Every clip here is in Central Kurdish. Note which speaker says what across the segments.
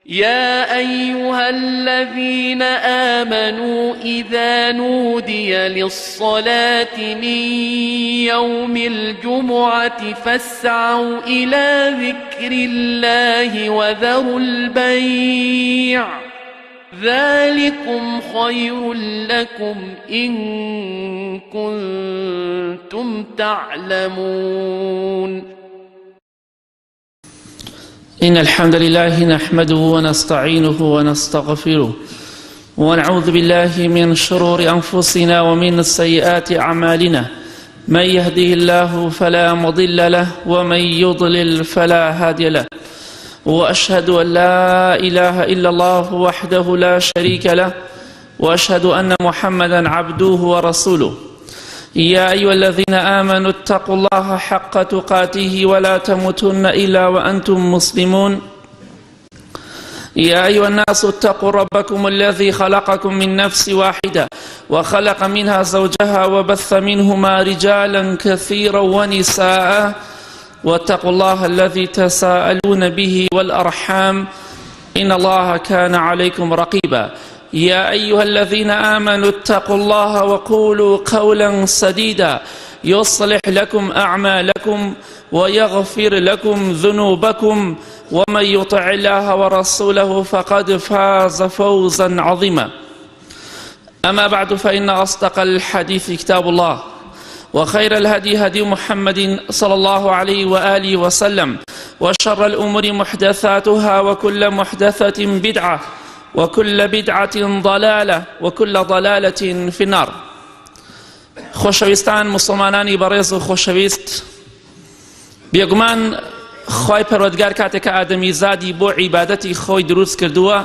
Speaker 1: يا أيها الذين آمنوا إذا نودي للصلاة من يوم الجمعة فاسعوا إلى ذكر الله وذروا البيع ذلكم خير لكم إن كنتم تعلمون.
Speaker 2: إن الحمد لله نحمده ونستعينه ونستغفره ونعوذ بالله من شرور أنفسنا ومن سيئات أعمالنا، من يهده الله فلا مضل له ومن يضلل فلا هادي له، وأشهد أن لا إله إلا الله وحده لا شريك له، وأشهد أن محمدا عبده ورسوله. يا أيها الذين آمنوا اتقوا الله حق تقاته ولا تموتن إلا وأنتم مسلمون. يا أيها الناس اتقوا ربكم الذي خلقكم من نفس واحدة وخلق منها زوجها وبث منهما رجالا كثيرا ونساء، واتقوا الله الذي تساءلون به والأرحام إن الله كان عليكم رقيبا. يا أيها الذين آمنوا اتقوا الله وقولوا قولا سديدا يصلح لكم أعمالكم ويغفر لكم ذنوبكم، ومن يطع الله ورسوله فقد فاز فوزا عظيما. أما بعد، فإن أصدق الحديث كتاب الله، وخير الهدي هدي محمد صلى الله عليه وآله وسلم، وشر الأمور محدثاتها، وكل محدثة بدعة، وكل بدعة ضلالة، وكل ضلالة في النار. خۆشەویستان، موسڵمانانی بەڕێز و خۆشەویست، بێگومان خوای پەروەردگار کاتێک کە ئادەمی زادی بۆ عیبادەتی خۆی دروست کردووە،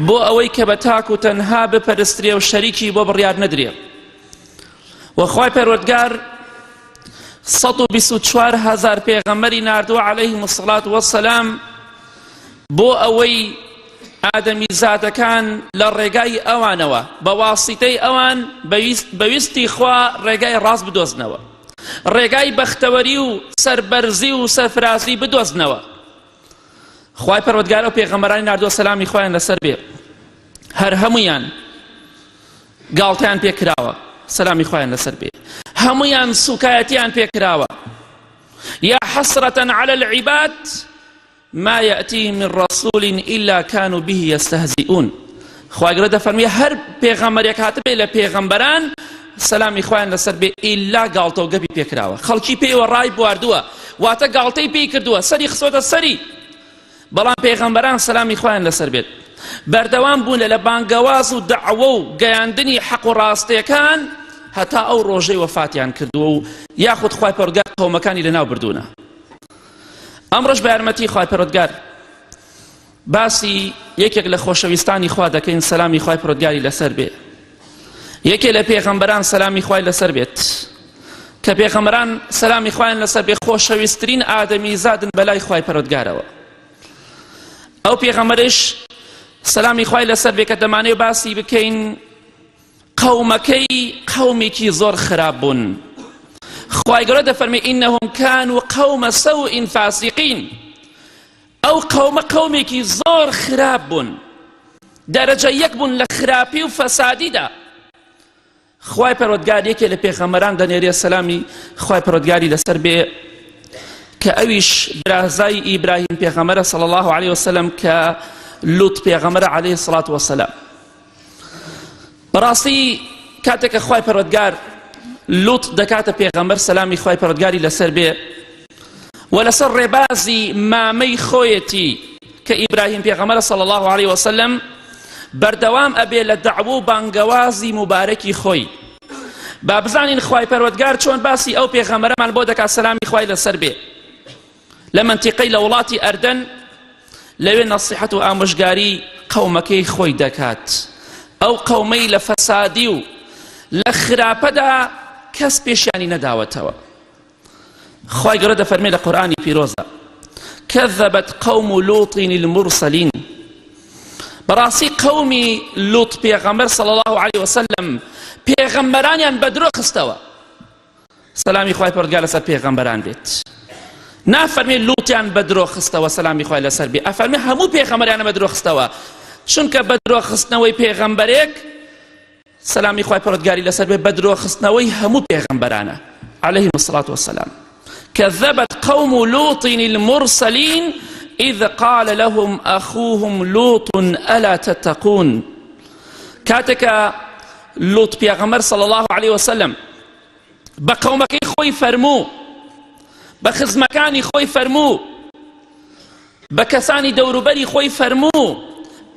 Speaker 2: بۆ ئەوەی کە بە تاک و تەنها بپەرسترێ و شەریکی بۆ بڕیار نەدرێ، و خوای پەروەردگار 124 هزار پێغەمبەری ناردووە عەلەیهم الصلاة والسلام بۆ ئەوەی ئادەمی زادەکان لە ڕێگای ئەوانەوە بە واسیتەی ئەوان بەویستی خوا ڕێگای ڕاست بدۆزنەوە، ڕێگای بەختەوەری و سەربەرزی و سەرفرازی بدۆزنەوە. خوای پەروەردگار ئەو پێغەمبەرانی ناردووە سەلامی خوایان لەسەر بێ، هەر هەمویان گاڵتەیان پێکراوە سەلامی خوایان لەسەر بێ، هەمویان سوکایەتیان پێکراوە. یا حسرة على العباد ما يأتيهم من رسول إلا كانوا به يستهزئون. خوای گەورە دەفەرموێ هەر پێغەمبەرێک هاتبێ لە پێغەمبەران سەلامی خوایان لەسەر بێ ئیلا گاڵتە و گەپی پێکراوە، خەڵکی پێوە ڕای بواردووە، واتە گاڵتەی پێی کردووە، سەری خستۆتە سەری. بەڵام پێغەمبەران سەلامی خوایان لەسەر بێت بەردەوام بوون لە بانگەواز و دەعوە و گەیاندنی حەق و ڕاستیەکان هەتا ئەو ڕۆژەی وەفاتیان کردووە و یاخود خوای پەروەردگار قەومەکانی لەناو بردوونە. ئەمڕۆش بە یارمەتی خوای پەروەردگار باسی یەکێک لە خۆشەویستانی خوا دەکەین سەلامی خوای پەروەردگاری لەسەر بێ، یەکێ لە پێغەمبەران سەلامی خوای لەسەر بێت، کە پێغەمبەران سەلامی خوایان لەسەر بێ خۆشەویستترین ئادەمی زادن بەلای خوای پەروەردگارەوە. ئەو پێغەمبەرش سەلامی خوای لەسەر بێ کە دەمانەوێ باسی بکەین، قەومەکەی قەومێکی زۆر خراپ بوون. خوای گەورە دەفەرمێ ئینەهم کانوا قەومە سەوء فاسقین. ئەو قەومە قەومێکی زۆر خراپ بوون، دەرەجە یەک بوون لە خراپی و فەسادیدا. خوای پەروەردگار یەکێ لە پێغەمبەران دەنێرێ سەلامی خوای پەروەردگاری لەسەر بێ، کە ئەویش برازای ئیبراهیم پێغەمبەرە صلی الله علیه وسلم، کە لوط پێغەمبەرە علیه الصلاة والسلام. بەڕاستی کاتێک کە خوای پەروەردگار لوط دەکاتە پێغەمبەر سەلامی خوای پەروەردگاری لەسەر بێ و لەسەر ڕێبازی مامەی خۆیەتی کە ئیبراهیم پێغەمبەر صلی الله علیه وسلم بەردەوام ئەبێ لە دەعوە و بانگەوازی موبارەکی خۆی. با بزانین خوای پەروەردگار چۆن باسی ئەو پێغەمبەرەمان بۆ دەکات سەلامی خوای لەسەر بێ لە مەنتیقەی لە وڵاتی ئەردەن، لەوێ نەسیحەت و ئامۆژگاری قەومەکەی خۆی دەکات، ئەو قەومەی لە فەسادی و لە خراپەدا کەس پێشیانی نەداوەتەوە. خوای گەورە دەفەرمێ لە قورئانی پیرۆزە كذبت قوم لوط المرسلين. بەڕاستی قەومی لوط پێغەمبەر صلی الله عليه وسلم پێغەمبەرانیان بە درۆ خستەوە. سەلامی خوای پەروەردگار لەسەر پێغەمبەران بێت. نافەرمێ لوتیان بە درۆ خستەوە سەلامی خوای لەسەر بێ، ئەفەرمێ هەموو پێغەمبەریانە بە درۆ خستەوە، چونکە بە درۆ خستنەوەی پێغەمبەرێک سەلامی خوای پەروەردگاری لەسەر بێ بە درۆ خستنەوەی هەموو پێغەمبەرانە علیهم الصلاة والسلام. كذبت قوم لوط المرسلين إذ قال لهم أخوهم لوط ألا تتقون. کاتێک لوط پێغەمبەر صلی الله عليه وسلم بە قەومەکەی خۆی فەرموو، بە خزمەکانی خۆی فەرموو، بە کەسانی دەوروبەری خۆی فەرموو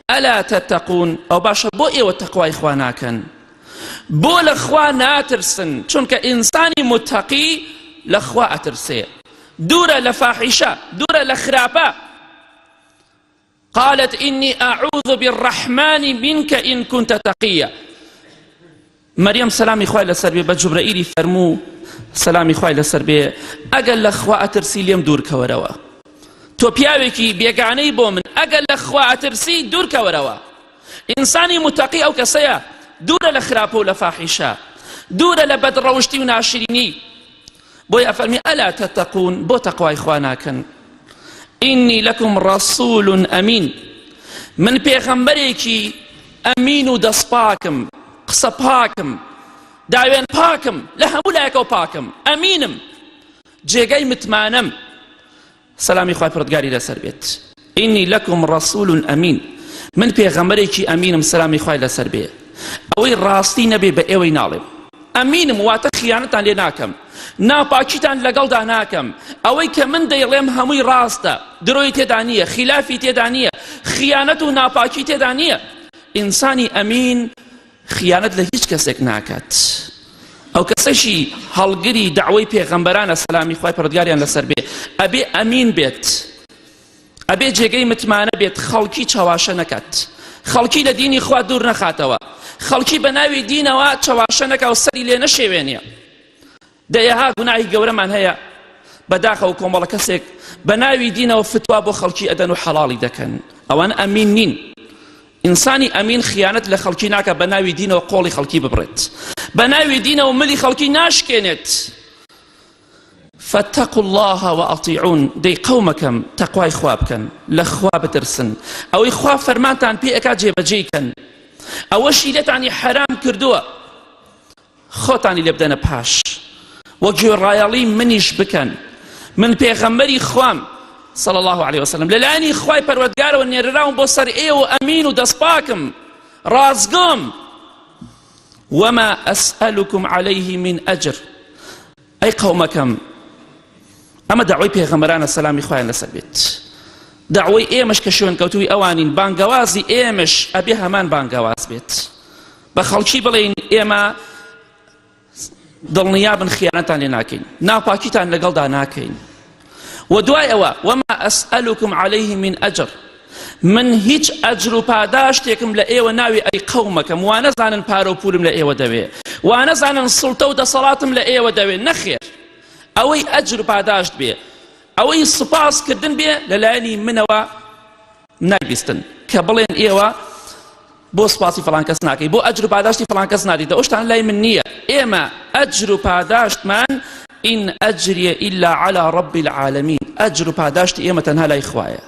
Speaker 2: ئەلا تەتەقون، ئەو باشە بۆ ئێوە تەقوای خوا ناکەن، بۆ لە خوا ناترسن؟ چونکە ئینسانی متەقی لە خوا ئەترسێ، دوورە لە فاحیشە، دوورە لە خراپە. قالت إني أعوذ بالرحمن منك إن كنت تقيا. مەریەم سەلامی خوای لەسەر بێ بە جوبرەئیلی فەرموو سەلامی خوای لەسەر بێ ئەگەر لە خوا ئەترسی لێم دوور کەوەرەوە، تۆ پیاوێکی بێگانەی بۆ من، ئەگەر لە خوا ئەترسی دوور کەوەرەوە. ئینسانی متەقی ئەو کەسەیە دوورە لە خراپە و لە فاحیشە، دوورە لە بەدڕەوشتی و ناشرینی. بۆیە ئەفەرمی ئەلا تەتەقون، بۆ تەقوای خوا ناکەن؟ ئینی لەکم ڕەسول ئەمین، من پێغەمبەرێکی ئەمین و دەستپاکم، قسە پاکم، داوێن پاکم، لە هەموو لایەکەوە پاکم، ئەمینم، جێگەی متمانەم. سەلامی خوای پەروەردگاری لەسەر بێت. ئینی لەکم ڕەسول ئەمین، من پێغەمبەرێکی ئەمینم سەلامی خوای لەسەر بێ، ئەوەی ڕاستی نەبێ بە ئێوەی ناڵێم. ئەمینم واتە خیانەتان لێ ناکەم، ناپاکیتان لەگەڵدا ناکەم، ئەوەی کە من دەیڵێم هەمووی ڕاستە، درۆی تێدا نییە، خیلافی تێدا نییە، خیانەت و ناپاکی تێدا نییە. ئینسانی ئەمین خیانەت لە هیچ کەسێک ناکات. ئەو کەسەشی هەڵگری دەعوەی پێغەمبەرانە سەلامی خوای پەروەردگاریان لەسەر بێ ئەبێ ئەمین بێت، ئەبێ جێگەی متمانە بێت، خەڵکی چەواشە نەکات، خەڵکی لە دینی خوا دوور نەخاتەوە، خەڵکی بە ناوی دینەوە چەواشە نەکا و سەری لێ نەشێوێنێ. دەیەها گوناهی گەورەمان هەیە، بەداخەوە کۆمەڵە کەسێک بە ناوی دینەوە فتوا بۆ خەڵکی ئەدەن و حەڵاڵی دەکەن، ئەوان ئەمین نین. ئینسانی ئەمین خیانەت لە خەڵکی ناکە، بە ناوی دینەوە قۆڵی خەڵکی ببڕێت، بە ناوی دینەوە ملی خەڵکی ناشکێنێت. فاتقوا الله وأطيعون، دەی قەومەکەم تەقوای خوا بکەن، لە خوا بترسن، ئەوەی خوا فەرمانتان پێ ئەکات جێبەجێی کەن، ئەوەشی لێتانی حەرام کردووە خۆتانی لێ بدەنە پاش و گوێڕایەڵی منیش بکەن. من پێغەمبەری خوام صلی الله علیه وسلم، لەلایەنی خوای پەروەردگارەوە نێرراوم بۆ سەر ئێوە و ئەمین و دەستپاکم، ڕاستگۆم. وما أسألكم عليه من أجر. ئەی قەومەکەم، ئەمە دەعوەی پێغەمبەرانە سەلامی خوایان لەسەر بێت، دەعوەی ئێمەش کە شوێنکەوتووی ئەوانین، بانگەوازی ئێمەش ئەبێ هەمان بانگەواز بێت، بە خەڵکی بڵێین ئێمە دڵنیابن خیانەتان لێ ناکەین، ناپاکیتان لەگەڵدا ناکەین. و دوای ئەوە وما أسألكم عليه من أجر، من هیچ ئەجر و پاداشتێکم لە ئێوە ناوی ئەی قەومەکەم، وانەزانن پارە و پولم لە ئێوە دەوێ، وانەزانن سوڵتە و دەسەڵاتم لە ئێوە دەوێ، نەخێر، ئەوەی ئەجر و پاداشت بێ، ئەوەی سوپاس کردن بێ لەلایەنی منەوە نایبیستن کە بڵێن ئێوە بۆ سوپاسی فڵان کەس ناکەی، بۆ ئەجر و پاداشتی فڵان کەس نادیتە، ئەو شتانە لای من نییە. ئێمە ئەجر و پاداشتمان إن أجري إلا على رب العالمين، ئەجر و پاداشتی ئێمە تەنها لای خوایە.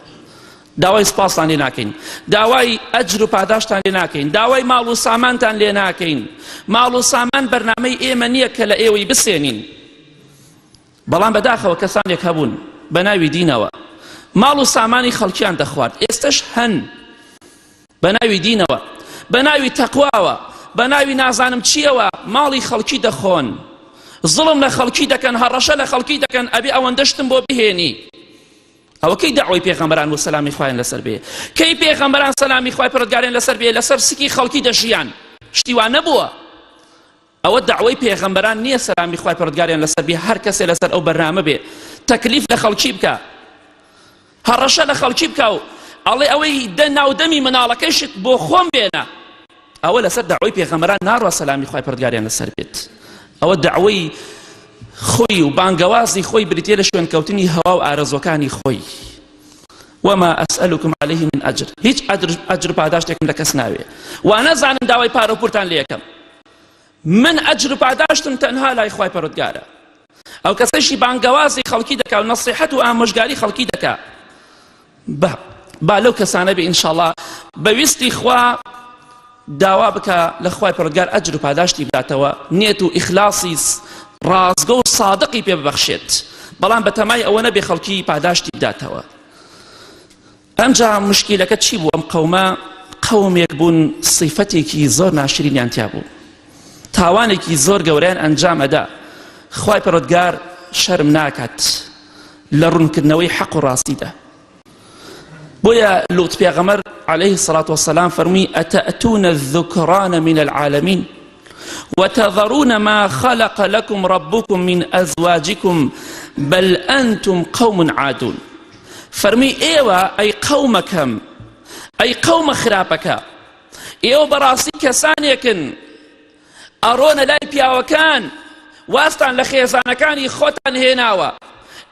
Speaker 2: داوای سوپاستان لێ ناکەین، داوای ئەجر و پاداشتان لێ ناکەین، داوای ماڵ و سامانتان لێ ناکەین. ماڵ و سامان بەرنامەی ئێمە نییە کە لە ئێوەی بسێنین. بەڵام بەداخەوە کەسانێک هەبوون بە ناوی دینەوە ماڵ و سامانی خەڵکیان دەخوارد، ئێستش هەن بە ناوی دینەوە، بە ناوی تەقواوە، بە ناوی نازانم چییەوە ماڵی خەڵکی دەخۆن، زوڵم لە خەڵکی دەکەن، هەڕەشە لە خەڵکی دەکەن، ئەبێ ئەوەندە شتم بۆ بهێنی. ئەوە کەی دەعوەی پێغەمبەران بۆ سەلامی خوایان لەسەر بێ؟ کەی پێغەمبەران سەلامی خوای پەروەردگاریان لەسەر بێ لەسەر سکی خەڵکی دەژیان؟ شتی وا نەبووە. ئەوە دەعوەی پێغەمبەران نییە سەلامی خوای پەروەردگاریان لەسەر بێ هەر کەسێ لەسەر ئەو بەرنامە بێ تەکلیف لە خەڵکی بکا، هەڕەشە لە خەڵکی بکا و ئەڵێ ئەوەی دە ناودەمی مناڵەکەیشت بۆ خۆم بێنە. ئەوە لەسەر دەعوەی پێغەمبەران ناڕوا سەلامی خوای پەروەردگاریان لەسەر بێت. ئەوە دەعوەی خۆی و بانگەوازی خۆی بریتیە لە شوێنکەوتنی هەوا و ئارەزوەکانی خۆی. وما أسألكم عليه من أجر، هیچ ئەجر و پاداشتێکم لە کەس ناوێ، وانەزانم داوای پارە و پورتان لێ یەکەم. من ئەجر و پاداشتم تەنها لای خوای پەروەردگارە. ئەو کەسەشی بانگەوازی خەڵکی دەکا و نەسیحەت و ئامۆژگاری خەڵکی دەکا با با لەو کەسانە بێ ئینشاڵڵا بە ویستی خوا داوا بکە لە خوای پەروەردگار ئەجر و پاداشتی بداتەوە نێت و ئیخلاصی ڕاستگۆ و سادقی پێ ببەخشێت بەڵام بەتەمای ئەوە نەبێ خەڵکی پاداشتی بداتەوە. ئەمجا مشکیلەکە چی بوو؟ ئەم قەومە قەومێک بوون سیفەتێکی زۆر ناشرینیان تیا بوو، تاوانێکی زۆر گەورەیان ئەنجام ئەدا. خوای پەروەردگار شەرم ناکات لە ڕوونکردنەوەی حەق و ڕاستیدا. بۆیە لوط پێغەمبەر عەلەیهی سەڵات وەسەلام فەرمووی ئەتەئتون الذکران من العالمین وتذرون ما خلق لكم ربكم من أزواجكم بل أنتم قوم عادون. فەرمووی ئێوە ئەی قەومەکەم، ئەی قەومە خراپەکە، ئێوە بەڕاستی کەسانێکن ئەڕۆنە لای پیاوەکان، وازتان لە خێزانەکانی خۆتان هێناوە،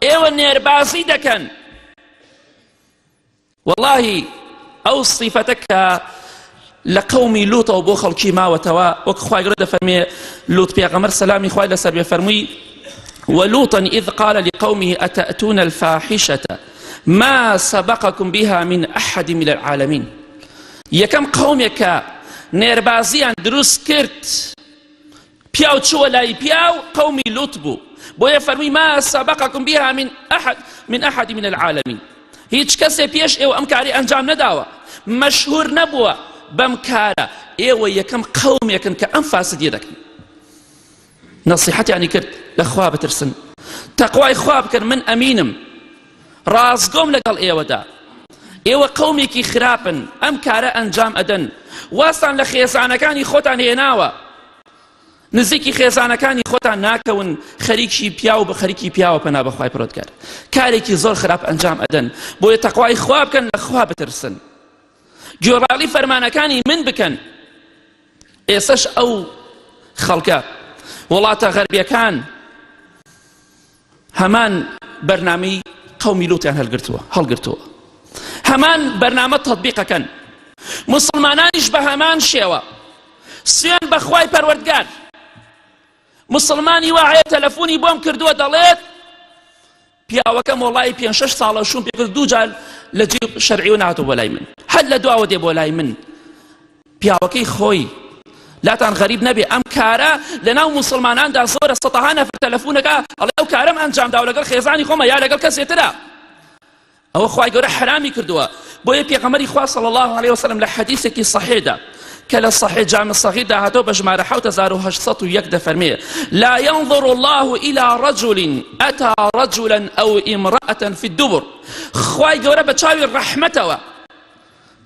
Speaker 2: ئێوە نێربازی دەکەن. وەڵاهی ئەو سیفەتە کە لە قەومی لوتەوە بۆ خەڵکی ماوەتەوە وەک خوای گەورە دەفەرمێ لوط پێغەمبەر سەلامی خوای لەسەر بێ فەرمووی ولوطا إذ قال لقومه أتأتون الفاحشة ما سبقكم بها من أحد من العالمين یەکەم قەومێک کە نێربازیان دروست کرد پیاو چووە لای پیاو قەومی لوط بوو بۆیە فەرمووی ما سبقکم بها من احد من احد من العالمین هیچ کەسێ پێش ئێوە ئەم کاری ئەنجام نەداوە مەشهور نەبووە بەم کارە ئێوە یەکەم قەومێکن کە ئەم فاسدیە دەکەن نەسیحەتیانی کرد لە خوا بترسن تەقوای خوا بکەن من ئەمینم ڕاستگۆم لەگەڵ ئێوەدا ئێوە قەومێکی خراپن ئەم کارە ئەنجام ئەدەن وازتان لە خێزانەکانی خۆتان هێناوە نزیکی خێزانەکانی خۆتان ناکەون خەریکی پیاو بە خەریکی پیاوە پەنا بەخوای پرۆتگار کارێکی زۆر خراپ ئەنجام ئەدەن بۆیە تەقوای خوا بکەن لە خوا بترسن گوێڕاڵی فەرمانەکانی من بکەن ئێسش ئەو خەڵکە وڵاتە غەربیەکان هەمان بەرنامەی قەومی لوتیان هەڵگرتووە هەڵگرتووە هەمان بەرنامە تەطبیقەکەن مسلمانانیش بە هەمان شێوە سوێن بە خوای پەروەردگار مسلمانی وا هەیە تەلەفۆنی بۆم کردووە دەڵێت پیاوەکەم وەڵی پێ شەش ساڵە شوم پێکرد دوو جار لە جێ شەرعی و ناتۆ بۆ لای من هەر لە دواوە دێ بۆ لای من پیاوەکەی خۆی لاتان غەریب نەبێ ئەم کارە لەناو موسڵماناندا زۆرە سەتەها نەفەر تەلەفونەکە ئەڵێ ئەو کارەم ئەنجام داوە لەگەڵ خێزانی خۆمە یا لەگەڵ کەسێ ترە ئەوە خوای گەورە حرامی کردووە بۆیە پێغەمبەری خوا صلی الله علیه وسلم لە حەدیثێکی صحیحدا کە لە صحیح جامع صغیردا هاتەوە بە ژمارە 7801 دەفەرمێ لا ينظر الله إلى رجل أتى رجلا أو امرأة في الدبر خوای گەورە بە چاوی ڕەحمەتەوە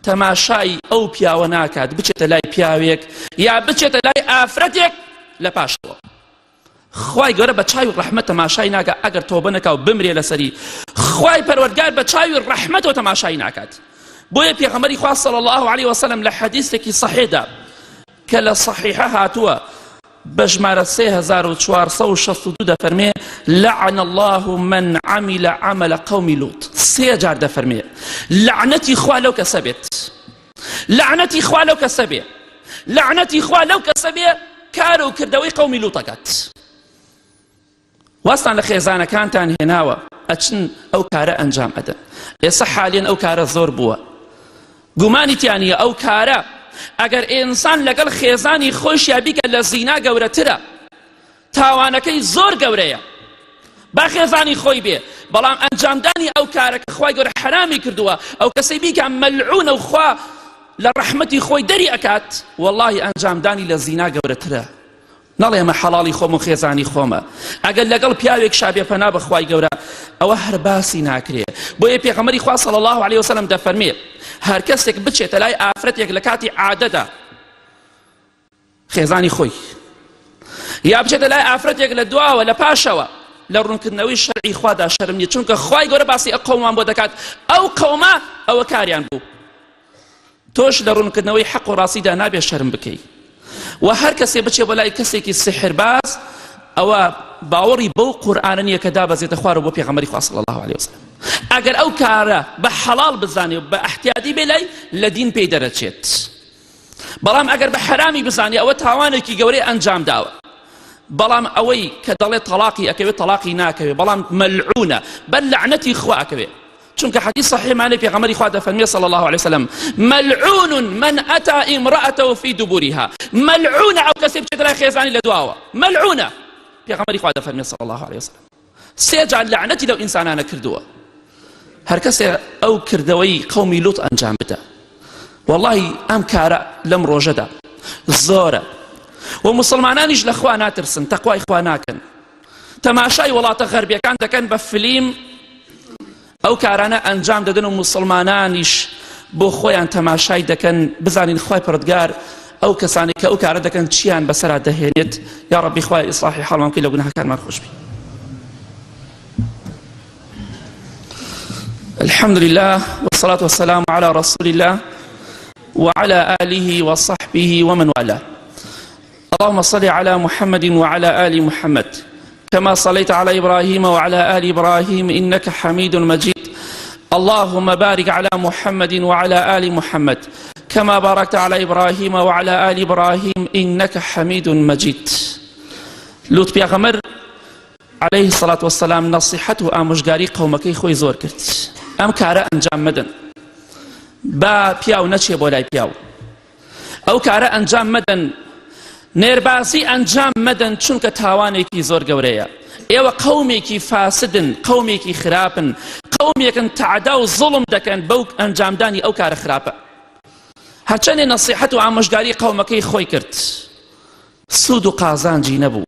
Speaker 2: تەماشای ئەو پیاوە ناکات بچێتە لای پیاوێک یا بچێتە لای ئافرەتێک لە پاشەوە خوای گەورە بە چاوی ڕەحمەت تەماشای ناکە ئەگەر تۆبە نەکا و بمرێ لەسەری خوای پەروەردگار بە چاوی ڕەحمەتەوە تەماشای ناکات بۆیە پێغەمبەری خوا صلی الله علیه وسلم لە حەدیثێکی صحیحدا کە لە صحیحە هاتووە بە ژمارە 3462 دەفەرمێ لعن الله من عمل عمل قوم لوط سێ جار دەفەرمێ لعنەتی خوا لەو کەسە بێت لعنەتی خوا لەو کەسە بێ لعنەتی خوا لەو کەسە بێ کار و کردەوەی قومی لوتەکات وازتان لە خێزانەکانتان هێناوە ئەچن ئەو کارە ئەنجام ئەدەن ئێستا حالێن ئەو کارە زۆر بووە گومانی تیانە ئەو کارە ئەگەر ئینسان لەگەڵ خێزانی خۆشیا بیکە لە زینا گەورەترە تاوانەکەی زۆر گەورەیە با خێزانی خۆی بێ بەڵام ئەنجامدانی ئەو کارە کە خوای گەورە حەرامی کردووە ئەو کەسەی بیکە مەلعونە و خوا لە ڕەحمەتی خۆی دەری ئەکات وەڵاهی ئەنجامدانی لە زینا گەورەترە نەڵێ ئەمە حەڵاڵی خۆم و خێزانی خۆمە ئەگەر لەگەڵ پیاوێک شابێ پەنا بە خوای گەورە ئەوە هەر باسی ناکرێ بۆیە پێغەمبەری خوا صلی الله علیه وسلم دەفەرمێ هەر کەسێک بچێتە لای ئافرەتێک لە کاتی عادەدا خێزانی خۆی یا بچێتە لای ئافرەتێک لە دواوە لە پاشەوە لە ڕوونکردنەوەی شەرعی خوادا شەرم نیە چونکە خوای گەورە باسی ئەو قەومان بۆ دەکات ئەو قەومە ئەوە کاریان بوو تۆش لە ڕوونکردنەوەی حەق و ڕاستیدا نابێ شەرم بکەی و هەر کەسێ بچێ بۆ لای کەسێکی سحرباز ئەوە باوەڕی بەو قورئانە نییە کە دابەزێتە خوارەوە بۆ پێغەمبەری خوا صلی الله علیه وسلم ئەگەر ئەو کارە بە حەڵاڵ بزانێ و بە احتیادی بێ لای لە دین پێی دەرەچێت بەڵام ئەگەر بە حەرامی بزانێ ئەوە تاوانێکی گەورەی ئەنجام داوە. بەڵام ئەوەی کە دەڵێ تەڵاقی ئەکەوێت تەڵاقی ناکەوێت بەڵام مەلعونە بەر لەعنەتی خوا ئەکەوێت چونکە حدیث صحیح مانە پێغەمبەری خوا دەفەرمێ صلی الله عليه وسلم ملعون من أتى امرأته في دبرها ملعون ئەو کەسێ بچێتە لای خێزانی لە دواوە ملعونە پێغەمبەری خوا دەفەرمێ صلی الله عليه وسلم سێ جار لەعنەتی لەو ئینسانانە کردووە هەر کەسێ ئەو کردەوەی قەومی لوط ئەنجام بدە واللهی ئەم کارە لەم ڕۆژەدا زۆرە و مسلمانانیش لە خوا ناترسن تەقوای خوا ناکەن تەماشای وڵاتە غەربیەکان دەکەن بە فلیم ئەو کارانە ئەنجام دەدەن و موسڵمانانیش بۆ خۆیان تەماشای دەکەن بزانین خوای پەروەردگار ئەو کەسانەی کە ئەو کارە دەکەن چیان بەسەرا دەهێنێت یا ڕەبی خوای ئیسلاحی حاڵمان بکەی لە گوناهەکانمان خۆش بی. الحمد لله والصلاة والسلام على رسول الله وعلى آله وصحبه ومن والاه اللهم صل على محمد وعلى آل محمد كما صليت على إبراهيم وعلى آل إبراهيم إنك حميد مجيد اللهم بارك على محمد وعلى آل محمد كما باركت على إبراهيم وعلى آل إبراهيم إنك حميد مجيد لوط پێغەمبەر عليه الصلاة والسلام نصیحەت و ئامۆژگاری قەومەکەی خۆی زۆر کرد ئەم کارە ئەنجام مەدەن با پیاو نەچێ بۆ لای پیاو ئەو کارە ئەنجام مەدەن نێربازی ئەنجام مەدەن چونکە تاوانێکی زۆر گەورەیە ئێوە قەومێکی فاسدن قەومێکی خراپن قەومێکن تەعدا و زوڵم دەکەن بەو ئەنجامدانی ئەو کارە خراپە هەرچەندێ نەسیحەت و ئامۆژگاری قەومەکەی خۆی کرد سوود و قازانجی نەبوو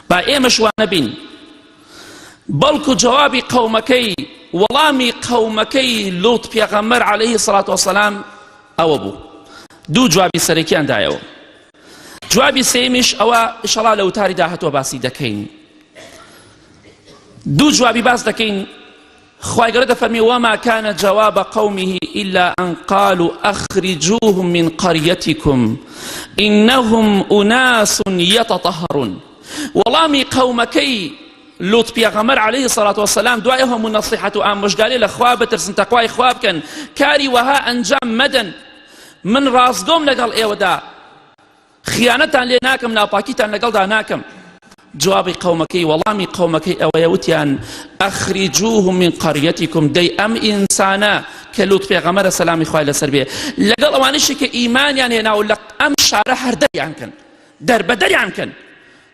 Speaker 2: با ئێمەش وا نەبین بەڵکو جوابی قەومەکەی وەڵامی قەومەکەی لوط پێغەمبەر عەلەیهی سڵات وەسەلام ئەوە بوو دوو جوابی سەرەکیان دایەوە جوابی سێمیش ئەوە ئیشەڵا لە وتاری داهاتوە باسی دەکەین دوو جوابی باس دەکەین خوای گەورە دەفەرمێ وما كان جواب قومه إلا أن قالوا أخرجوهم من قريتكم إنهم أناس يتطهرون وەڵامی قەومەکەی لوط پێغەمبەر عەلەیهی سەڵات وەسەلام دوای ئەو هەموو نەسیحەت و ئامۆژگاری لە خوا بترسن تەقوای خوا بکەن کاری وەها ئەنجام مەدەن من ڕاستگۆم لەگەڵ ئێوەدا خیانەتان لێ ناکەم ناپاکیتان لەگەڵدا ناکەم جوابی قەومەکەی وەڵامی قەومەکەی ئەوەیە وتیان ئەخریجوهم من قەریەتکم دەی ئەم ئینسانە کە لوط پێغەمبەرە سەلامی خوای لەسەر بێ لەگەڵ ئەوانیشی کە ئیمانیان هێنا و لە ئەم شارە هەر دەریان کەن دەربەدەریان کەن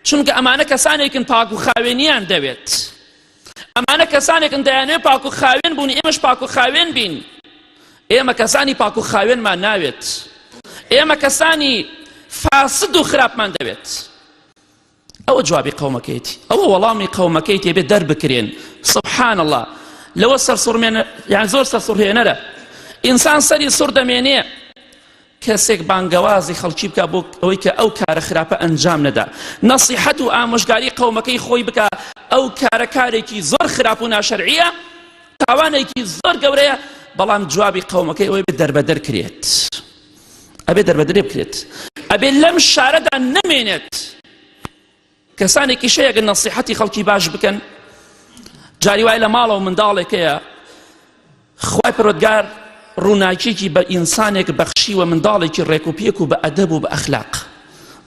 Speaker 2: چونکە ئەمانە کەسانێکن پاک و خاوێنیان دەوێت ئەمانە کەسانێکن دەیانەوێت پاک و خاوێن بوون ئێمەش پاک و خاوێن بین ئێمە کەسانی پاک و خاوێنمان ناوێت ئێمە کەسانی فاسد و خراپمان دەوێت ئەوە جوابی قەومەکەیتی ئەوە وەڵامی قەومەکەی تێبێ دەربکرێن سبحان الله لەوە سەرسوڕمێن یان زۆر سەرسوڕهێنەرە ئینسان سەری سوڕ دەمێنێ کەسێک بانگەوازی خەڵکی بکا بۆ ئەوەی کە ئەو کارە خراپە ئەنجام نەدا نەسیحەت و ئامۆژگاری قەومەکەی خۆی بکا ئەو کارە کارێکی زۆر خراپ و ناشەرعیە تاوانێکی زۆر گەورەیە بەڵام جوابی قەومەکەی ئەوەی بێ دەربەدەر کرێت ئەبێ دەربەدرێ بکرێت ئەبێ لەم شارەدا نەمێنێت کەسانێکیش هەیە گەر نەسیحەتی خەڵکی باش بکەن جاری وای لە ماڵەوە منداڵێک هەیە خوای پەروەردگار ڕووناکیەکی بە ئینسانێک بەخشیوە منداڵێکی ڕێک و پێک و بە ئەدەب و بە ئەخلاق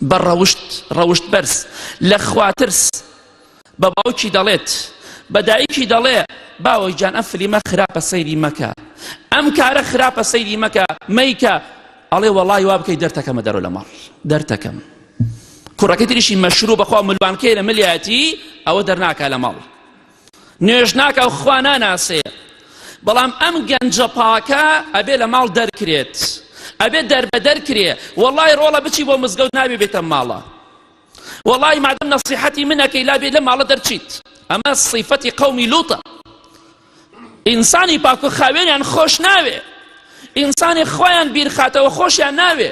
Speaker 2: بە ڕەوشت ڕەوشت بەرز لە خواترس بە باوکی دەڵێت بە دایکی دەڵێ باوە گیان ئەم فلیمە خراپە سەیری مەکە ئەم کارە خراپە سەیری مەکە مەیکە ئەڵێ وەڵای وا بکەی دەرتەکەمە دەرۆ لە ماڵ دەرتەکەم کوڕەکەی تریشی مەشروب بەخوا ملوانکەی لە ملیایەتی ئەوە دەرناکا لە ماڵ نوێژ ناکا و خوا ناناسێ بەڵام ئەم گەنجە پاکە ئەبێ لە ماڵ دەرکرێت ئەبێ دەربەدەر کرێ وەڵای ڕۆڵە بچی بۆ مزگەوت نابێ بێتە ماڵە وەڵای مادەم نەسیحەتی من ئەکەی لا بێ لە ماڵە دەرچیت ئەمە سیفەتی قەومی لوتە ئینسانی پاک و خاوێنیان خۆش ناوێ ئینسانی خۆیان بیرخاتەوە خۆشیان ناوێ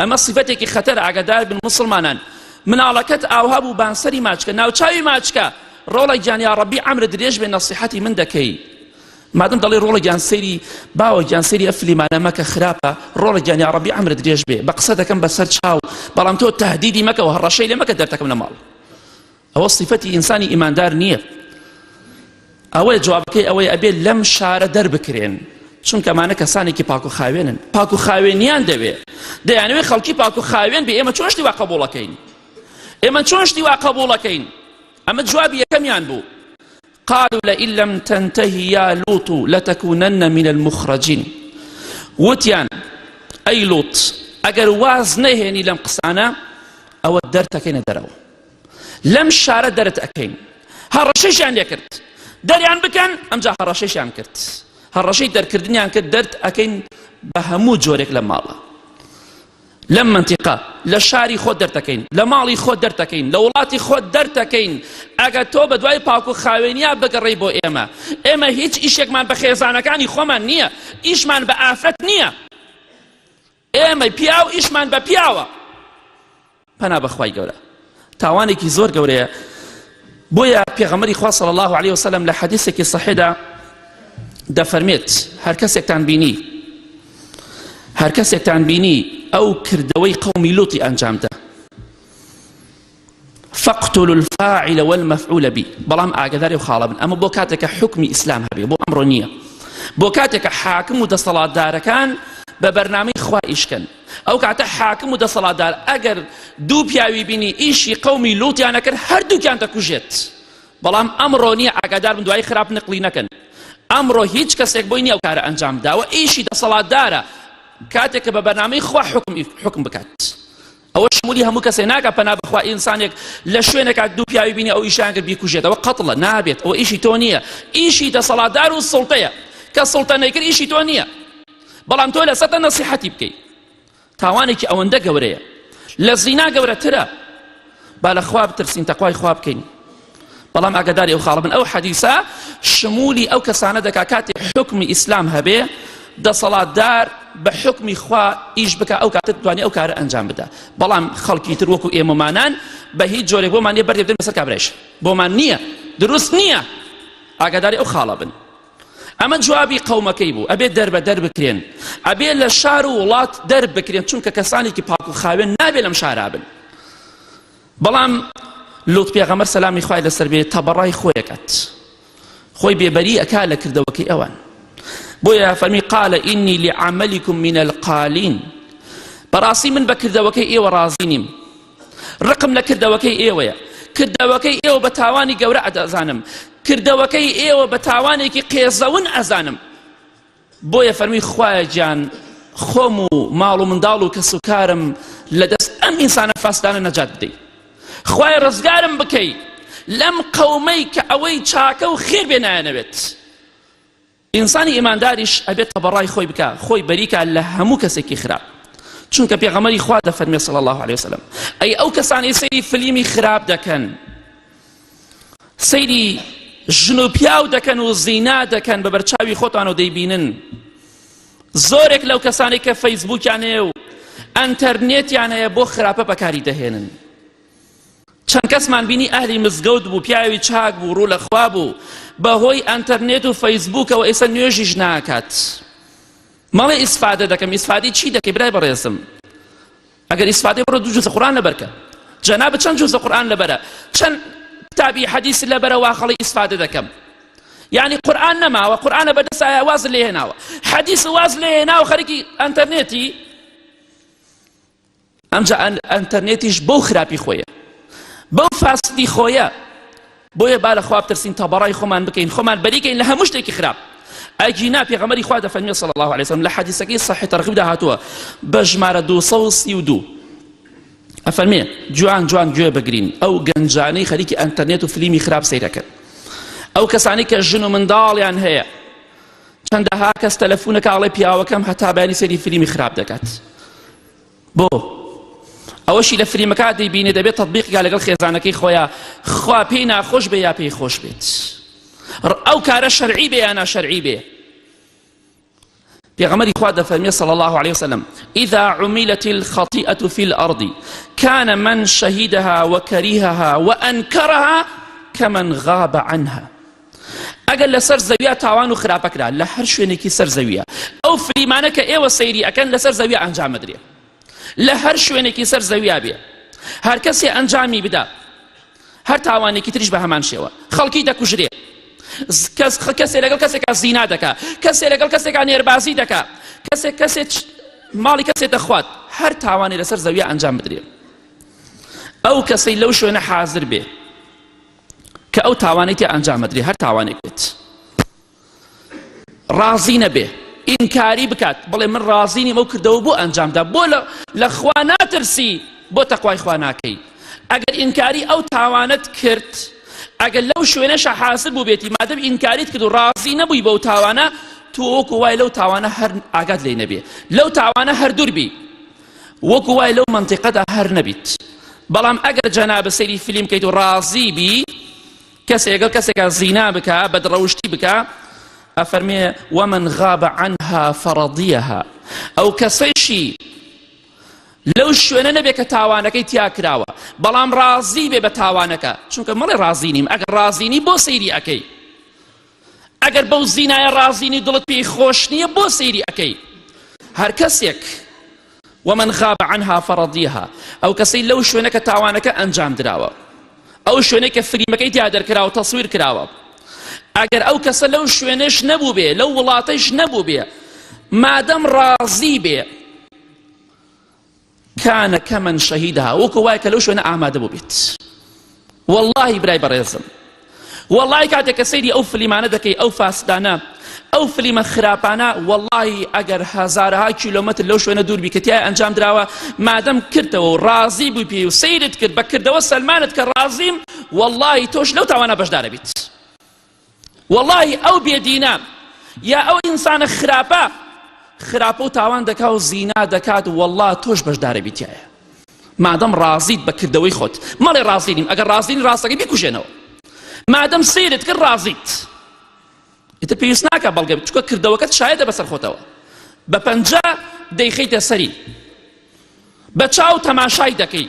Speaker 2: ئەمە سیفەتێکی خەتەرە ئاگادار بن موسڵمانان مناڵەکەت ئاوها بوو بانسەری ماچکە ناوچاوی ماچکە ڕۆڵە گیان یا ڕەبی عەمرت درێژ بێ نەسیحەتی من دەکەی مادەم دەڵێ ڕۆڵە گیان سەیری باوە گیان سەیری ئە فلیمانە مەکە خراپە ڕۆڵە گیان یا ڕەبی عەمرت درێژ بێ بە قسە دەکەم بەسەر چاو بەڵام تۆ تهدیدی مەکەوە هەڕەشەی لێ مەکە دەرتەکەم لە ماڵ ئەوە سیفەتی ئینسانی ئیماندار نییە ئەوەیە جوابەکەی ئەوەی ئەبێ لەم شارە دەربکرێن چونکە ئەمانە کەسانێکی پاک و خاوێنن پاک و خاوێنیان دەوێ دەیانەوێت خەڵکی پاک و خاوێن بێ ئێمە چۆن شتی وا قبوڵەکەین؟ ئێمە چۆن شتی وا قبوڵەکەین؟ ئەمە جوابی یەکەمیان بوو. قالوا لئن لم تنتهی یا لوط لتکونن من المخرجین وتیان ئەی لوط ئەگەر واز نەهێنی لەم قسانە ئەوە دەرتەکەینە دەرەوە لەم شارە دەرت ئەکەین هەڕەشەشیان لێکرد دەریان بکەن ئەمجا هەڕەشەشیان کرد هەڕەشەی دەرکردنیان کرد دەرت ئەکەین بە هەموو جۆرێک لە ماڵە لەم مەنتیقە لە شاری خۆت دەرتەکەین لە ماڵی خۆت دەرتەکەین لە وڵاتی خۆت دەرتەکەین ئەگەر تۆ بە دوای پاک و خاوێنیا بگەڕێی بۆ ئێمە ئێمە هیچ ئیشێکمان بە خێزانەکانی خۆمان نییە ئیشمان بە ئافرەت نییە ئێمە پیاو ئیشمان بە پیاوە پەنا بەخوای گەورە تاوانێکی زۆر گەورەیە بۆیە پێغەمبەری خوا صلی الله علیه وسلم لە حەدیثێکی صحیحدا دەفەرمێت هەر کەسێکتان بینی هەر کەسێکتان بینی ئەو کردەوەی قەومی لوتی ئەنجامدا فاقتلوا الفاعل والمفعول به بەڵام ئاگداری و خاڵە بن ئەمە بۆ کاتێکە حکمی ئیسلام هەبێ بۆ ئەمڕۆ نییە بۆ کاتێکە حاکم و دەسەڵاتدارەکان بە بەرنامەی خوا ئیشکەن ئەو کاتە حاکم و دەسەڵاتدار ئەگەر دوو پیاوی بینی ئیشی قەومی لوتیان ئەکرد هەردووکیان دەکوژێت بەڵام ئەمڕۆ نییە ئاگادار بن دوایی خراپ نقلی نەکەن ئەمڕۆ هیچ کەسێک بۆی نییە ئەو کارە ئەنجام بداوە ئیشی دەسەڵاتدارە کاتێک کە بە بەرنامەی خوا حکم حکم بکات ئەوە شمولی هەموو کەسێ ناکە پەنا بەخوا ئینسانێک لە شوێنێکا دوو پیاوی بینی ئەو ئیشیان کرد بیکوژێتەوە قەتڵە نابێت ئەوە ئیشی تۆ نییە ئیشی دەسەڵاتدار و سوڵتەیە کە سوڵتە نەیکرد ئیشی تۆ نییە بەڵام تۆ لەسەرتە نەسیحەتی بکەی تاوانێکی ئەوەندە گەورەیە لە زینا گەورەترە با لە خوا بترسین تەقوای خوا بکەین بەڵام ئاگاداری ئەو خاڵە بن ئەو حەدیسە شمولی ئەو کەسانە دەکا کاتێ حکمی ئیسلام هەبێ دەسەڵاتدار بە حکمی خوا ئیش بکە ئەو کاتە توانێ ئەو کارە ئەنجام بدا بەڵام خەڵکی تر وەکو ئێمەمانان بە هیچ جۆرێک بۆمان نییە بەردێ بدەن بەسەر کابرایش بۆمان نییە دروست نییە ئاگاداری ئەو خاڵە بن ئەمە جوابی قەومەکەی بوو ئەبێ دەربەدەر بکرێن ئەبێ لە شار و وڵات دەربکرێن چونکە کەسانێکی پاک و خاوێن نابێ لەم شارا بن بەڵام لوط پێغەمبەر سەلامی خوای لەسەر بێ تەبەڕای خۆی ئەکات خۆی بێبەری ئەکا لە کردەوەکەی ئەوان بۆیە فەرمی قال ئینی لعملکم من القالین بەڕاستی من بە کردەوەکەی ئێوە ڕازی نیم ڕقم لە کردەوەکەی ئێوەیە کردەوەکەی ئێوە بە تاوانی گەورە ئەزانم کردەوەکەی ئێوە بە تاوانێکی قێزەون ئەزانم بۆیە فەرمی خوایە گیان خۆم و ماڵ و منداڵ و کەس و کارم لە دەست ئەم ئینسانە فاسدانە نەجات بدەی خوایە ڕزگارم بکەی لەم قەومەی کە ئەوەی چاکە و خێر بێ نایانەوێت ئینسانی ئیمانداریش ئەبێت تەبەڕای خۆی بکا خۆی بەریکا لە هەموو کەسێکی خراپ چونکە پێغەمەری خوا دەفەرمێ صلی الله علیه وسلم ئەی ئەو کەسانەی سەیری فلیمی خراپ دەکەن سەیری ژن و پیاو دەکەن و زینا دەکەن بە بەرچاوی خۆتان و دەیبینن زۆرێک لەو کەسانەی کە فەیسبوکیان هەیە و ئەنتەرنێتیان هەیە بۆ خراپە بەکاری دەهێنن چەند کەسمان بینی ئەهلی مزگەوت بوو پیاوی چاک بوو ڕوو لە خوا بوو بەهۆی ئەنتەرنێت و فەیسبوکەوە ئێستا نوێژیش ناکات مەڵێ ئیسفادە دەکەم ئیسفادەی چی دەکەی برای بەڕێزم ئەگەر ئیسفادەی بڕۆ دوو جوزە قورئان لەبەرکە جەنابت چەند جوزە قورئان لەبەرە چەند کتابی حەدیث لەبەرە وا خەڵی ئیسفادە دەکەم یعنی قورئان نەماوە قورئانە بەدەستایە واز لێ هێناوە حەدیث واز لێ هێناوە خەریکی ئەنتەرنێتی ئەمجا ئەنتەرنێتیش بەو خراپی خۆیە بەو فاسدی خۆیە بۆیە با لە خوا بترسین تەبەڕای خۆمان بکەین خۆمان بەریکەین لە هەموو شتێکی خراپ ئەگینا پێغەمبەری خوا دەفەرمێ صلی الله علیه وسلم لە حەدیسەکەی صحیح ترغیبدا هاتووە بە ژمارە 232 ئەفەرمێ جوان جوان گوێ بگرین ئەو گەنجانەی خەریکی ئەنتەرنێت و فلیمی خراپ سەیرەکەن ئەو کەسانی کە ژن و منداڵیان هەیە چەندەها کەس تەلەفونەکە ئەڵێ پیاوەکەم هەتا بەیانی سەیری فلیمی خراپ دەکات بۆ ئەوەشی لە فلیمەکە دەیبینێ دەبێت تەطبیقی لەگەڵ خێزانەکەی خۆیا خوا پێی ناخۆش بێ یا پێی خۆش بێت ئەو کارە شەرعی بێ یا ناشەرعی بێ پێغەمبەری خوا دەفەرمێ صلی الله عليه وسلم إذا عملت الخطيئة في الأرض كان من شهدها وكرهها وأنكرها كمن غاب عنها ئەگەر لەسەر زەویا تاوان و خراپە کرا لە هەر شوێنێکی سەر زەویە ئەو فلیمانە کە ئێوە سەیری ئەکەن لەسەر زەویا ئەنجام ئەدرێ لە هەر شوێنێکی سەر زەویا بێ هەر کەسێ ئەنجامی بدا هەر تاوانێکی تریش بە هەمان شێوە خەڵکی دەکوژرێ کەس کەسێ لەگەڵ کەسێکا زینا دەکا کەسێ لەگەڵ کەسێکا نێربازی دەکا کەسێک کەسێک ماڵی کەسێ دەخوات هەر تاوانێ لەسەر زەویا ئەنجام بدرێ. ئەو کەسەی لەو شوێنە حازر بێ کە ئەو تاوانەی تیا ئەنجام ئەدرێ هەر تاوانێک بێت ڕازی نەبێ ئینکاری بکات بڵێ من ڕازی نیم ئەو کردەوە بۆ ئەنجامدا بۆ لە خوا ناترسی بۆ تەقوای خوا ناکەی ئەگەر ئینکاری ئەو تاوانەت کرد ئەگەر لەو شوێنەشە حاصل بوو بێتی مادەم ئینکاریت کرد و ڕازی نەبووی بەو تاوانە تۆ وەکو وای لەو تاوانە هەر ئاگات لێ نەبێ لەو تاوانە هەر دوور بی وەکو وای لەو مەنتیقەدا هەر نەبیت بەڵام ئەگەر جەنابە سەیری فلیم کەیت و ڕازی بی کەسێک لەگەڵ کەسێکا زینا بکا بەدڕەوشتی بکا ئەفەرمێ ومن غاب عنها فرضیها ئەو کەسەیشی لەو شوێنە نەبێ کە تاوانەکەی تیا کراوە بەڵام ڕازی بێ بە تاوانەکە چونکە مەڵێ ڕازی نیم ئەگەر ڕازی نی بۆ سەیری ئەکەی ئەگەر بەو زینایە ڕازی نی دڵت پێی خۆش نییە بۆ سەیری ئەکەی هەر کەسێک ومن غاب عنها فرضیها ئەو کەسەی لەو شوێنە کە تاوانەکە ئەنجام دراوە ئەو شوێنەی کە فلیمەکەی تیا دەرکراوە تەسویر کراوە ئەگەر ئەو کەسە لەو شوێنەش نەبوو بێ لەو وڵاتەش نەبوو بێ مادەم ڕازی بێ کان کەمن شەهیدها وەکو وایە کە لەو شوێنە ئامادە بوو بێت واللهی برای بەڕێزم واللهی کاتێک کە سەیری ئەو فلیمانە دەکەی ئەو فاسدانە ئەو فلیمە خراپانە واللهی ئەگەر هەزارەها کیلۆمەتر لەو شوێنە دوور بی کە تیای ئەنجام دراوە مادەم کردەوە و ڕازی بووی پێی و سەیرت کرد بە کردەوە سەلمانت کە ڕازیم واللهی تۆش لەو تاوانە بەشدارە بیت وەڵاهی ئەو بێدینە یا ئەو ئینسانە خراپە خراپە و تاوان دەکا و زینا دەکات وەڵا تۆش بەشدارە بیتایە مادەم ڕازیت بە کردەوەی خۆت مەڵێ ڕازی نیم ئەگەر ڕازی نی ڕاستەکەی بیکوژێنەوە مادەم سەیرت کرد ڕازیت ئیتر پێویست ناکە بەڵگە چونکە کردەوەکەت شایەتە بەسەر خۆتەوە بە پەنجە دەیخەیتە سەری بە چاو تەماشای دەکەی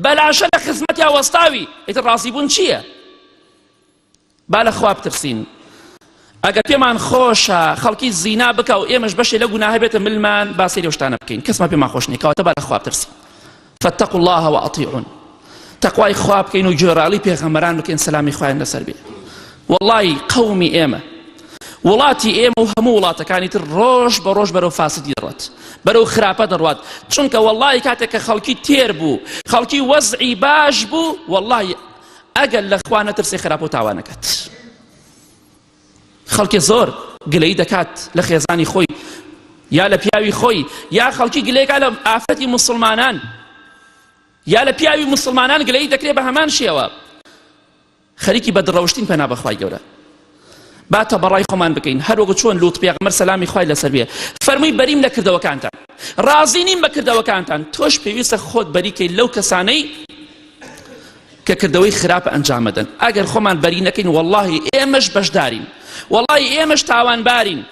Speaker 2: بەلاشە لە خزمەتیا وەستاوی ئیتر ڕازیبوون چییە؟ با لە خوا بترسین ئەگەر پێمان خۆشە خەڵکی زینا بکە و ئێمەش بەشێ لە گوناهە بێتە ملمان با سەیری ئەو شتانە بکەین کەسمان پێمان خۆش نییە کەواتە با لە خوا بترسین فاتقوا الله وأطيعون تەقوای خوا بکەین و گوێڕاڵی پێغەمبەران بکەین سەلامی خوایان لەسەر بێ وەڵی قەومی ئێمە وڵاتی ئێمە و هەموو وڵاتەکانی تر ڕۆژ بە ڕۆژ بەرەو فاسدی دەڕات بەرەو خراپە دەڕوات چونکە وەڵی کاتێک کە خەڵکی تێر بوو خەڵکی وەزعی باش بوو وەڵی ئەگەر لە خوا نەترسێ خراپە و تاوانەکات خەڵکی زۆر گلەی دەکات لە خێزانی خۆی یا لە پیاوی خۆی یا خەڵکی گلێکا لە ئافرەتی مسلمانان یا لە پیاوی مسلمانان گلەی دەکرێت بە هەمان شێوە خەریکی بەدڕەوشتین پەنا بەخوای گەورە با تەبەڕای خۆمان بکەین هەر وەکو چۆن لوط پێغەمبەر سەلامی خوای لەسەر بێ فەرمووی بەریم لە کردەوەکانتان ڕازی نیم بە کردەوەکانتان تۆش پێویستە خۆت بەریکەی لەو کەسانەی کە کردەوەی خراپ ئەنجامەدەن ئەگەر خۆمان بەری نەکەین واللهی ئێمەش بەشدارین واللهی ئێمەش تاوانبارین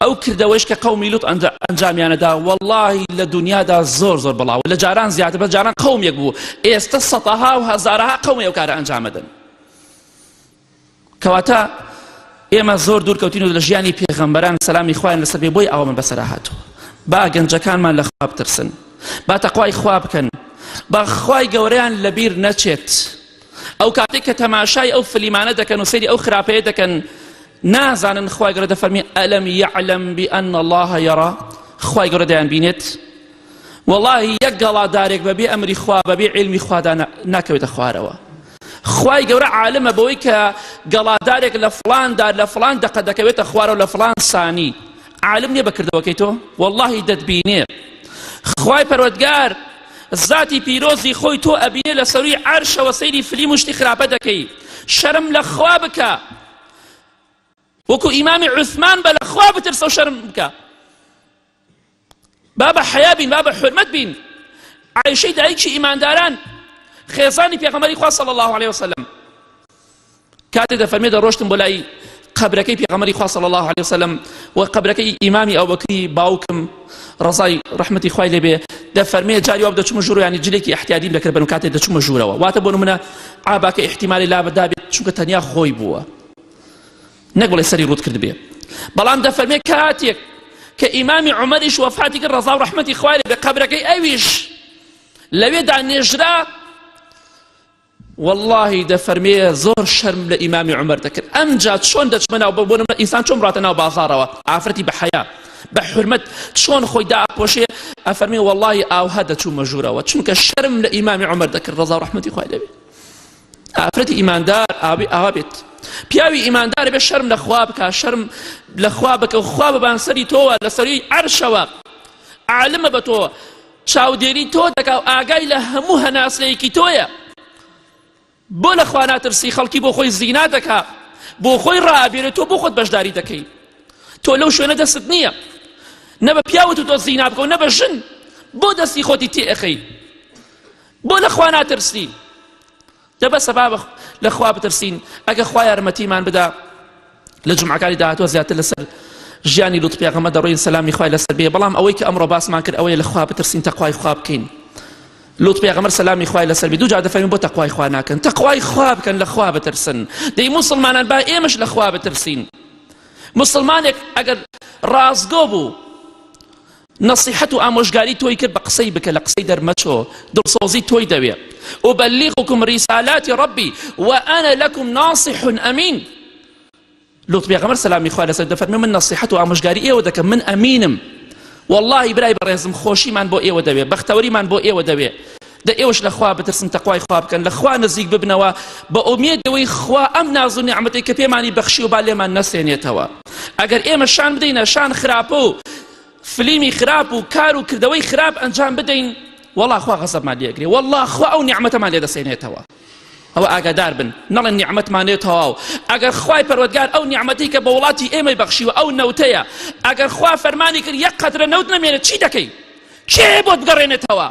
Speaker 2: ئەو کردەوەیش کە قەومی لوط ئەنجامیانەدا وەڵڵاهی لە دنیادا زۆر زۆر بڵاوە لە جاران زیاتر بە جاران قەومێک بوو ئێستا سەتەها و هەزارەها قەومی ئەو کارە ئەنجامەدەن کەواتە ئێمە زۆر دوور کەوتین و لە ژیانی پێغەمبەران سەلامی خوایان لەسەر بێ بۆی ئاوەمە بەسەرا هاتووە با گەنجەکانمان لە خوا بترسن با تەقوای خوا بکەن با خوای گەورەیان لەبیر نەچێت ئەو کاتێک کە تەماشای ئەو فلیمانە دەکەن و سەیری ئەو خراپەیە دەکەن نازانن خوای گەورە دەفەرمی ئەلم یعلم بأن الله یرا خوای گەورە دەیان بینێت واللهی یەک گەڵادارێک بەبێ ئەمری خوا بەبێ علمی خوادا ناکەوێتە خوارەوە خوای گەورە عالمە بەوەی کە گەڵادارێک لە فڵان دار لە فڵان دەقە دەکەوێتە خوارەوە لە فڵان سانی عالم نییە بە کردەوەکەی تۆ واللهی دەتبینێ خوای پەروەردگار زاتی پیرۆزی خۆی تۆ ئەبینێ لە سەروی عەرشەوە سەیری فلیم و شتی خراپە دەکەی شەرم لە خوا بکە وەکو ئیمامی عوسمان بە لە خوا بترسە و شەرم بکە با بە حەیا بین با بە حورمەت بین عایشەی دایکی ئیمانداران خێزانی پێغەمبەری خوا صلی الله علیه وسلم کاتێ دەفەرمێ دەڕۆشتم بۆ لای قەبرەکەی پێغەمبەری خوا صلی الله علیه وسلم و قەبرەکەی ئیمامی ئەوبەکری باوکم ڕەزای ڕەحمەتی خوای لێبێ دەفەرمێ جاری وا دەچوومە ژوورەوە یانی جلێکی ئیحتیادیم دەکرد بەنو کاتێ دەچوومە ژوورەوە واتە بۆ نمونە عاباکە ئیحتیمالی لابدابێت چونکە تەنیا خۆی بووە نەک بڵێ سەری ڕوت کردبێ بەڵام دەفەرمێ کاتێک کە ئیمامی عومەریش وەفاتی کرد ڕەزا و ڕەحمەتی خوای لێبێ قەبرەکەی ئەویش لەوێدا نێژرا وەڵاهی دەفەرمێ زۆر شەرم لە ئیمامی عومەر دەکرد ئەمجا چۆن دەچمە ناو بۆ نمونە ئینسان چۆن بڕاتە ناو بازاڕەوە ئافرەتی بە حەیا. بە حورمەت چۆن خۆی داپۆشێ ئەفەرمی وەڵڵاهی ئاوها دەچوومە ژوورەوە چونکە شەرم لە ئیمامی عومەر دەکرد ڕەزا و ڕەحمەتی خوای لێبێ. ئافرەتی ئیماندار ئاوی ئاوا بێت پیاوی ئیماندار بێ شەرم لە خوا بکا شەرم لە خوا بکە و خوا ببان سەری تۆوە لە سەری عەرشەوە عالمە بە تۆ چاودێری تۆ دەکا و ئاگای لە هەموو هەناسەیەکی تۆیە بۆ لە خوا ناترسی خەڵکی بۆ خۆی زینا دەکا بۆ خۆی ڕابێرێت تۆ بۆ خۆت بەشداری دەکەی تۆ لەو شوێنە دەستت نییە نە بە پیاوت و تۆ زینا بکە و نە بە ژن بۆ دەستی خۆتی تێ ئەخەی بۆ لە خوا ناترسی دە بەسە با لە خوا بترسین ئەگە خوا یارمەتیمان بدا لە جمعەکانی داهاتوە زیاتر لەسەر ژیانی لوت پێغەمبەر دەڕۆین سەلامی خوای لەسەر بێ بەڵام ئەوەی کە ئەمڕۆ باسمان کرد ئەوەیە لە خوا بترسین تەقوای خوا بکەین لوط پێغەمبەر سەلامی خوای لەسەر بێ دوو جار دەفەرموو بۆ تەقوای خوا ناکەن تەقوای خوا بکەن لە خوا بترسن دەی موسڵمانان با ئێمەش لە خوا بترسین مسلمانێک ئەگەر ڕاستگۆ بوو نەسیحەت و ئامۆژگاری تۆی کرد بە قسەی بکە لە قسەی دەرمەچۆ دڵسۆزی تۆی دەوێ أبلغكم رسالات ربي وأنا لكم ناصح أمين لوط پێغەمبەر سەلامی خوا لەسەر دەفەرمێ من نەسیحەت و ئامۆژگاری ئێوە دەکەم من ئەمینم واللهی برای بەڕێزم خۆشیمان بۆ ئێوە دەوێ بەختەوەریمان بۆ ئێوە دەوێ دە ئێوەش لە خوا بترسن تەقوای خوا بکەن لە خوا نزیک ببنەوە بە ئومێدەوەی خوا ئەم ناز و نیعمەتەی کە پێمانی بەخشی و با لێمان نەسێنێتەوە ئەگەر ئێمە شان بدەینە شان خراپە و فلیمی خراپ و کار و کردەوەی خراپ ئەنجام بدەین وەڵا خوا غەزەبمان لێگرێ وەڵا خوا ئەو نیعمەتەمان لێ دەسێنێتەوە ئەوە ئاگادار بن نەڵێن نیعمەتمان لێ تەواو ئەگەر خوای پەروەردگار ئەو نیعمەتی کە بە وڵاتی ئێمەی بەخشیوە ئەو نەوتەیە ئەگەر خوا فەرمانی کرد یەک قەترە نەوت نەمێنێت چی دەکەی کێ بۆت بگەڕێنێتەوە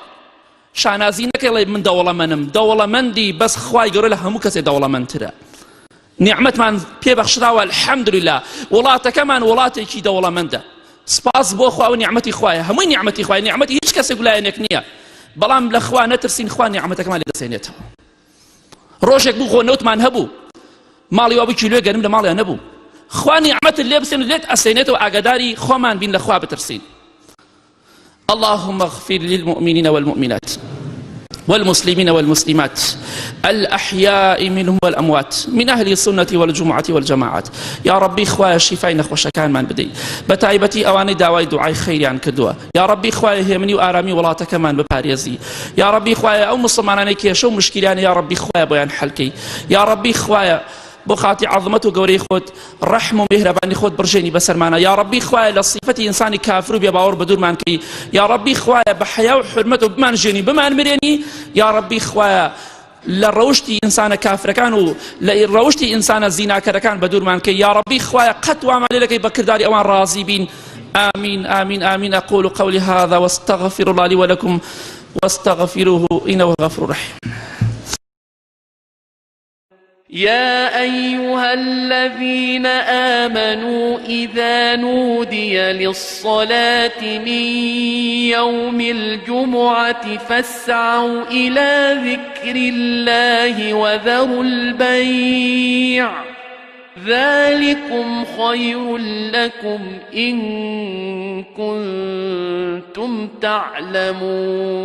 Speaker 2: شانازی نەکەی ڵێ من دەوڵەمەنم دەوڵەمەندی بەس خوای گەورە لە هەموو کەسێ دەوڵەمەندترە نیعمەتمان پێ بەخشراوە الحمدلله وڵاتەکەمان وڵاتێکی دەوڵەمەندە سپاس بۆ خوا و نیعمەتی خوایە هەمووی نیعمەتی خوای نیعمەتی هیچ کەسێک لایەنێک نییە بەڵام لە خوا نەترسین خوا نیعمەتەکەمان لێ دەسێنێتەوە ڕۆژێک بوو خۆ نەوتمان هەبوو ماڵی وابوو کیلۆ گەنم لە ماڵیان نەبوو خوا نیعمەتت لێ بسێن لێت ئەسێنێتەوە ئاگاداری خۆمان بین لە خوا بترسین اللهم اغفر للمؤمنين والمؤمنات والمسلمين والمسلمات الأحياء منهم والأموات من أهل السنة والجمعة والجماعات يا ربي خوايا شفای نەخۆشەکانمان بدەی بە تایبەتی ئەوانەی داوای دوعای خەیریان کردووە یا ربی خوایە هێمنی و ئارامی وڵاتەکەمان بپارێزی یا ربی خوایە ئەو مسلمانانەی کێشە و مشکیلانە یا ربی خوایە بۆیان حەلکەی یا ربی خوایە بۆ خاتی عەزمەت و گەورەی خۆت ڕەحم و میهرەبانی خۆت بڕژێنی بەسەرمانە یا ڕەبی خوایە لە سیفەتی ئینسانی کافر و بێباوەڕ بەدوورمان کەی یا ڕەبی خوایە بە حەیا و حورمەت و بمان ژێنی بمان مرێنی یا ڕەبی خوایە لە ڕەوشتی ئینسانە کافرەکان و لە ڕەوشتی ئینسانە زیناکەرەکان بەدوورمان کەی یا ڕەبی خوایە قەت وامان لێ دەکەی بە کرداری ئەوان ڕازی بین آمين آمين آمين أقول قولي هذا واستغفر الله لي ولكم واستغفروه إنه غفور رحيم.
Speaker 1: يا أيها الذين آمنوا إذا نودي للصلاة من يوم الجمعة فاسعوا إلى ذكر الله وذروا البيع ذلكم خير لكم إن كنتم تعلمون.